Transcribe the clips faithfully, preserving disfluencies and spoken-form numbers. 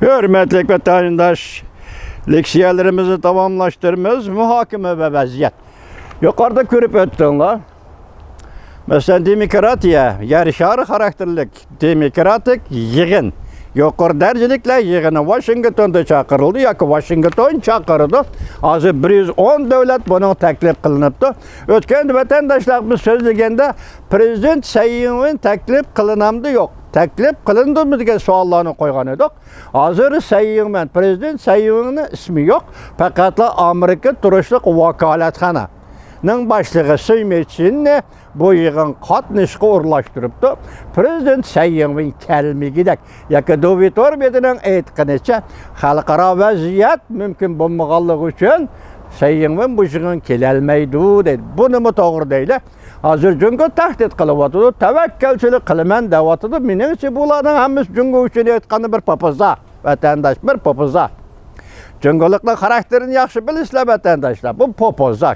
ھۆرمەتلىك ۋەتەنداش، لېكسىيەلىرىمىزنى داۋاملاشتۇرىمىز. مۇھاكىمە ۋە ۋەزىيەت. يۇقىرىدا كۆرۈپ ئۆتتۈڭلار. مەسىلەن، دېموكراتىيە، يەر شارى خاراكتېرلىك دېموكراتىك يىغىن، يۇقىرى دەرىجىلىكلەر يىغىنى ۋاشىنگتوندا چاقىرىلدى ياكى ۋاشىنگتون چاقىرىدۇ. ھازىر بىر يۈز ئون دۆلەت بۇنىڭ تەكلىپ قىلىنىپتۇ. ئۆتكەندە ۋەتەنداشلار بىز سۆزلىگەندە، پرېزىدېنت سەي يىڭۋېن تەكلىپ قىلىنامدۇ يوق، تەكلىپ قىلىندىمۇ دېگەن سوئاللارنى قويغان ئىدۇق. ھازىر سەي يىڭۋېن، پرېزىدېنت سەي يىڭۋېننىڭ ئىسمى يوق، پەقەتلا ئامېرىكا تۇرۇشلۇق ۋاكالەتخانىنىڭ باشلىقى سۈي مېي چىننى بۇ يىغىن قاتنىشىشقا ئورۇنلاشتۇرۇپتۇ. پرېزىدېنت سەي يىڭۋېن كەلمىگۈدەك ياكى دۇ ۋىتور بېدىنىڭ ئېيتقىنىچە، خەلقئارا ۋەزىيەت مۇمكىن بولمىغانلىقى ئۈچۈن سەي يىڭۋېن بۇ يىغىن كېلەلمەيدۇ دەيدۇ. بۇنىمۇ توغرا دەيلى. ھازىر جۇڭگو تەھدىت قىلىۋاتىدۇ، تەۋەككەلچىلىك قىلىمەن دەۋاتىدۇ. مېنىڭچە بۇلارنىڭ ھەممىسى جۇڭگو ئۈچۈن ئېيتقاندا بىر پوپوزا، ۋەتەنداش، بىر پوپوزا. جۇڭگولۇقنىڭ خاراكتېرىنى ياخشى بىلىسىلەر، ۋەتەنداشلار. بۇ پوپوزا.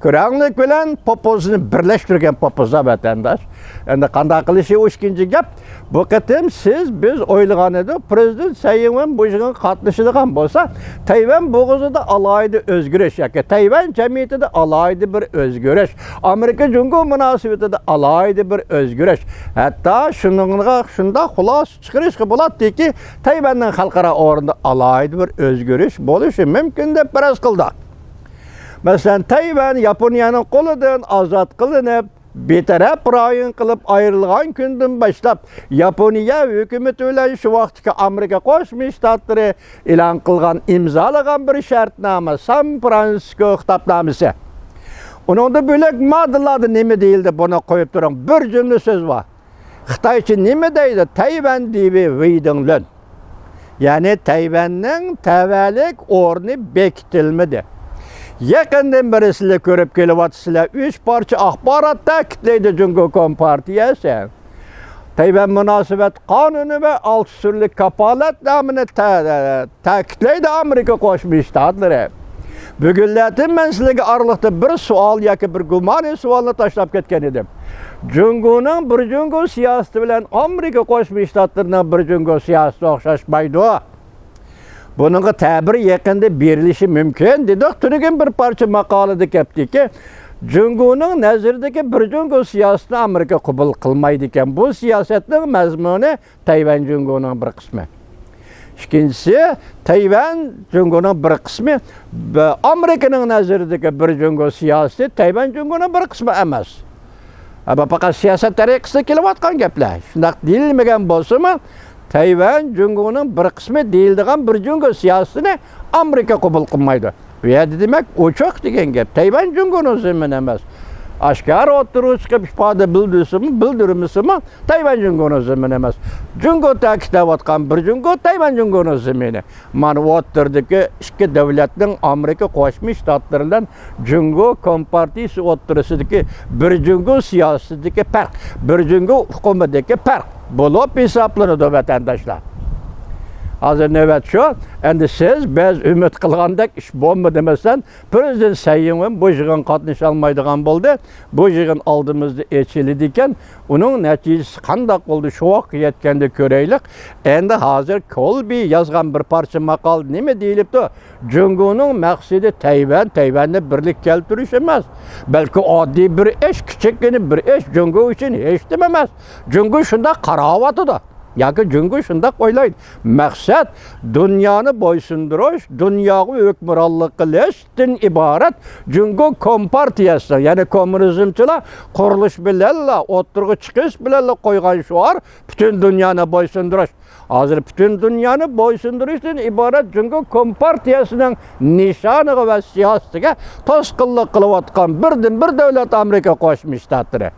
كۆرەڭلىك بىلەن پوپوزنى بىرلەشتۈرگەن پوپوزا، ۋەتەنداش. ئەمدى قانداق قىلىشى ئۇ ئىككىنچى گەپ. بۇ قېتىم سىز، بىز ئويلىغان ئىدۇق، پرېزىدېنت سەي يىڭۋېن بۇ يىغىنغا قاتنىشىدىغان بولسا، تەيۋەن بوغۇزىدا ئالاھىدە ئۆزگىرىش ياكى تەيۋەن جەمئىيىتىدە ئالاھىدە بىر ئۆزگىرىش، ئامېرىكا جۇڭگو مۇناسىۋىتىدە ئالاھىدە بىر ئۆزگىرىش، ھەتتا شۇنىڭغا شۇنداق خۇلاسە چىقىرىشقا بولاتتىكى، تەيۋەننىڭ خەلقئارا ئورنىدا ئالاھىدە بىر ئۆزگىرىش بولۇشى مۇمكىن دەپ پەرەز قىلدۇق. مەسىلەن، تەيۋەن ياپونىيەنىڭ قولىدىن ئازاد قىلىنىپ، بىتەرەپ رايون قىلىپ ئايرىلغان كۈندىن باشلاپ، ياپونىيە ھۆكۈمىتى بىلەن شۇ ۋاقىتتىكى ئامېرىكا قوشما شتاتلىرى ئېلان قىلغان، ئىمزالىغان بىر شەرتنامە، سان فرانسىسكو خىتابنامىسى. ئۇنىڭدىن بۆلەك ماددىلاردا نېمە دېيىلدى، بۇنى قويۇپ تۇرۇڭ. بىر جۈملە سۆز بار. خىتايچە نېمە دەيدۇ؟ تەيۋەن دېۋى ۋېيدىڭلۈن. يەنى تەيۋەننىڭ تەۋەلىك ئورنى بېكىتىلمىدى. يېقىندىن بېرى سىلەر كۆرۈپ كېلىۋاتىسىلەر، ئۈچ پارچە ئاخبارات تەكىتلەيدۇ جۇڭگو كومپارتىيەسى. تەيۋەن مۇناسىۋەت قانۇنى ۋە ئالتە سۈرلۈك كاپالەتنامىنى تە-، تەكىتلەيدۇ ئامېرىكا قوشما شتاتلىرى. بۈگۈنلەردىن مەن سىلەرگە ئارىلىقتا بىر سوئال ياكى بىر گۇمانىي سوئالنى تاشلاپ كەتكەن ئىدىم. جۇڭگونىڭ بىر جۇڭگو سىياسىتى بىلەن ئامېرىكا قوشما شتاتلىرىنىڭ بىر جۇڭگو سىياسىتى ئوخشاشمايدۇ. بۇنىڭغا تەبىر يېقىندا بېرىلىشى مۇمكىن، دېدۇق. تۈنۈگۈن بىر پارچە ماقالىدە كەپتىكى، جۇڭگونىڭ نەزىرىدىكى بىر جۇڭگو سىياسىتىنى ئامېرىكا قوبۇل قىلمايدىكەن. بۇ سىياسەتنىڭ مەزمۇنى تەيۋەن جۇڭگونىڭ بىر قىسمى. ئىككىنچىسى، تەيۋەن جۇڭگونىڭ بىر قىسمى. بە-، ئامېرىكىنىڭ نەزىرىدىكى بىر جۇڭگو سىياسىتى تەيۋەن جۇڭگونىڭ بىر قىسمى ئەمەس. ھە، بۇ پەقەت سىياسەت تەرىقىسىدە كېلىۋاتقان گەپلەر. شۇنداق دېيىلمىگەن بولسىمۇ، تەيۋەن جۇڭگونىڭ بىر قىسمى دېيىلىدىغان بىر جۇڭگو سىياسىتىنى ئامېرىكا قوبۇل قىلمايدۇ. بۇ يەردە دېمەك ئوچۇق دېگەن گەپ. تەيۋەن جۇڭگونىڭ زېمىنى ئەمەس. ئاشكارا ئوتتۇرىغا چىقىپ ئىپادە بىلدۈرسىمۇ، بىلدۈرمىسىمۇ، تەيۋەن جۇڭگونىڭ زېمىنى ئەمەس. جۇڭگو تەكىتلەۋاتقان بىر جۇڭگو، تەيۋەن جۇڭگونىڭ زېمىنى. مانا ئوتتۇرىدىكى ئىككى دۆلەتنىڭ، ئامېرىكا قوشما شتاتلىرى بىلەن جۇڭگو كومپارتىيىسى ئوتتۇرىسىدىكى بىر جۇڭگو سىياسىتىدىكى پەرق، بىر جۇڭگو ئۇقۇمىدىكى پەرق بولۇپ ھېسابلىنىدۇ، ۋەتەنداشلار. ھازىر نۆۋەت شۇ. ئەمدى سىز، بىز ئۈمىد قىلغاندەك ئىش بولمىدى. مەسىلەن، پرېزىدېنت سەي يىڭۋېن بۇ يىغىنغا قاتنىشالمايدىغان بولدى. بۇ يىغىن ئالدىمىزدا ئېچىلىدىكەن. ئۇنىڭ نەتىجىسى قانداق بولدى؟ شۇ ۋاقىتقا يەتكەندە كۆرەيلىك. ئەمدى ھازىر كولبى يازغان بىر پارچە ماقالىدە نېمە دېيىلىپتۇ؟ جۇڭگونىڭ مەقسىتى تەيۋەن، تەيۋەننى بىرلىككە كەلتۈرۈش ئەمەس. بەلكى ئاددىي بىر ئىش، كىچىككىنە بىر ئىش، جۇڭگو ئۈچۈن ھېچنېمە ئەمەس. جۇڭگو شۇنداق قاراۋاتىدۇ. ياكى جۇڭگو شۇنداق ئويلايدۇ. مەقسەت دۇنيانى بويسۇندۇرۇش، دۇنياغا ھۆكۈمرانلىق قىلىشتىن ئىبارەت جۇڭگو كومپارتىيەسىنىڭ، يەنى كوممۇنىزمچىلار قۇرۇلۇش بىلەنلا، ئوتتۇرىغا چىقىش بىلەنلا قويغان شوئار پۈتۈن دۇنيانى بويسۇندۇرۇش. ھازىر پۈتۈن دۇنيانى بويسۇندۇرۇشتىن ئىبارەت جۇڭگو كومپارتىيەسىنىڭ نىشانىغا ۋە سىياسىتىگە توسقۇنلۇق قىلىۋاتقان بىردىنبىر دۆلەت ئامېرىكا قوشما شتاتلىرى.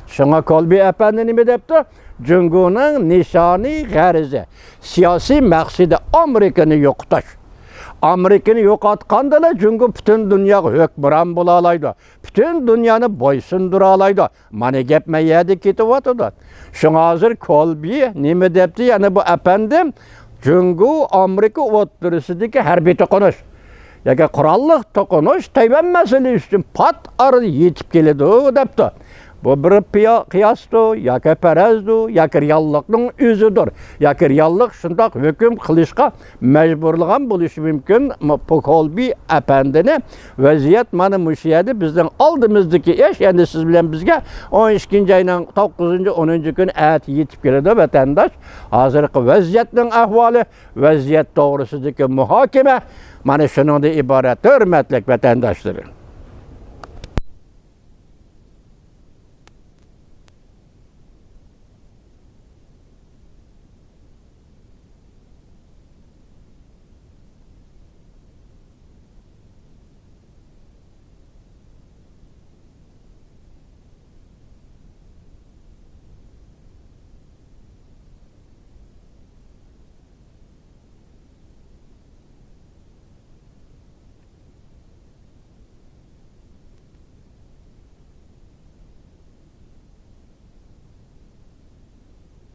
شۇڭا كولبى ئەپەندى نېمە دەپتۇ؟ جۇڭگونىڭ نىشانى، غەرىزى، سىياسىي مەقسىتى ئامېرىكىنى يوقىتىش. ئامېرىكىنى يوقاتقاندىلا جۇڭگو پۈتۈن دۇنياغا ھۆكۈمران بولالايدۇ، پۈتۈن دۇنيانى بويسۇندۇرالايدۇ. مانا گەپ مەن يەردە كېتىۋاتىدۇ. شۇڭا ھازىر كولبى نېمە دەپتۇ؟ يەنە بۇ ئەپەندىم، جۇڭگو ئامېرىكا ئوتتۇرىسىدىكى ھەربىي توقۇنۇش ياكى قوراللىق توقۇنۇش تەيۋەن مەسىلىسى ئۈچۈن پات ئارىدا يېتىپ كېلىدۇ دەپتۇ. بۇ بىر پىيا-، قىياستۇ، ياكى پەرەزدۇ، ياكى رېئاللىقنىڭ ئۆزىدۇر، ياكى رېئاللىق شۇنداق ھۆكۈم قىلىشقا مەجبۇرلىغان بولۇشى مۇمكىن. م-، پوكولبى ئەپەندىنى ۋەزىيەت مانا مۇشۇ يەردە بىزنىڭ ئالدىمىزدىكى ئىش. ئەمدى سىز بىلەن بىزگە ئون ئىككىنچى ئاينىڭ توققۇزىنچى، ئونىنچى كۈنى ئەتە يېتىپ كېلىدۇ، ۋەتەنداش. ھازىرقى ۋەزىيەتنىڭ ئەھۋالى، ۋەزىيەت توغرىسىدىكى مۇھاكىمە مانا شۇنىڭدىن ئىبارەت، ھۆرمەتلىك ۋەتەنداشلىرىم.